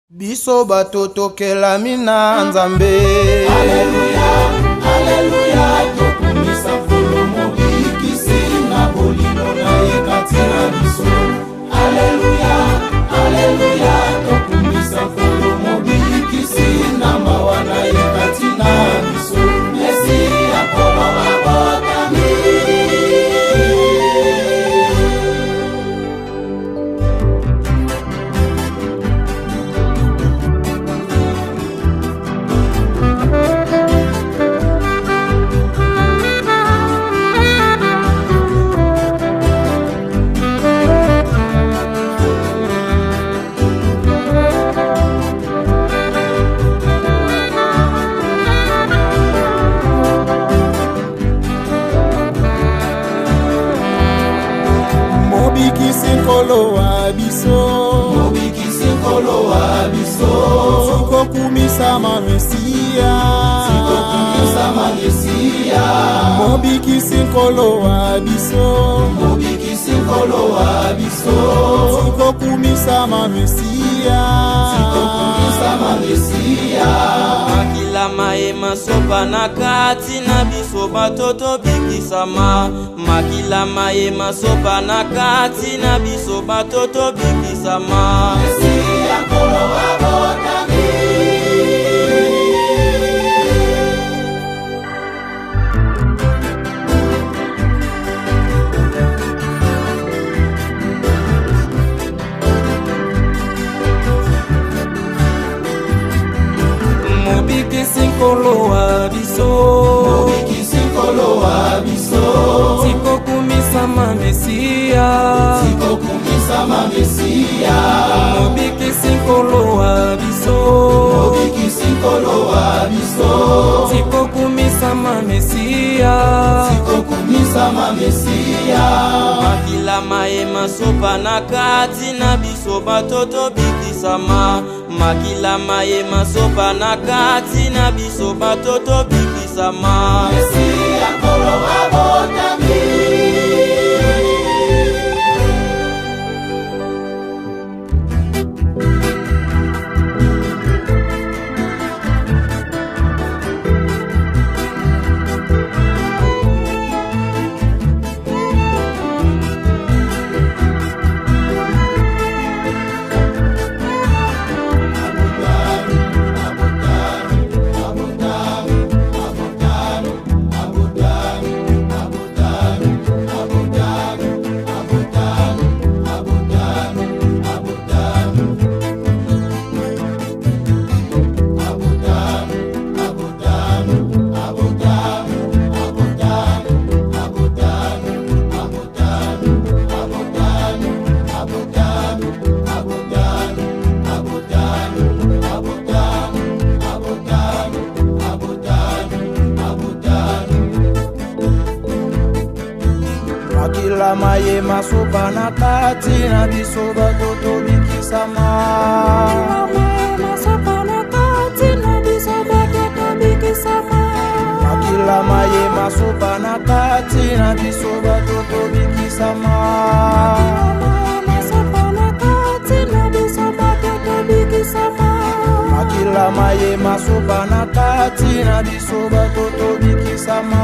Biso bato tokelami na Nzambe. Aleluya, aleluya, tokumisa Nkolo Mobikisi na bolingo na ye kati na biso. Aleluya, aleluya, tokumisa Nkolo Mobikisi na mawa na ye kati na biso. Mesia Nkolo abotami. Mobikisi Nkolo wa biso, Mobikisi Nkolo wa biso, tikokumisama Mesiya, tikokumisama Mesiya. Mobikisi Nkolo wa biso, Mobikisi Nkolo wa biso, tikokumisama Mesiya, tikokumisama Mesiya. Makila maye masopa na kati na biso bato tobikisama. Makila maye masopa na kati na biso bato tobikisama. Mesiya Nkolo abotami. Mobikisi Nkolo wa biso, Mobikisi Nkolo wa biso, tikokumisama Mesiya, tikokumisama Mesiya. Mobikisi Nkolo wa biso, Mobikisi Nkolo wa biso, tikokumisama Mesiya, tikokumisama Mesiya. Makila maye masopa na kati na biso bato tobikisama. Makila maye masopa na kati na biso bato tobikisama. Mesiya Nkolo abotami. Makila maye masopa na kati na biso bato tobikisama. Makila maye masopa na kati na biso bato tobikisama. Makila maye masopa na kati na biso bato tobikisama.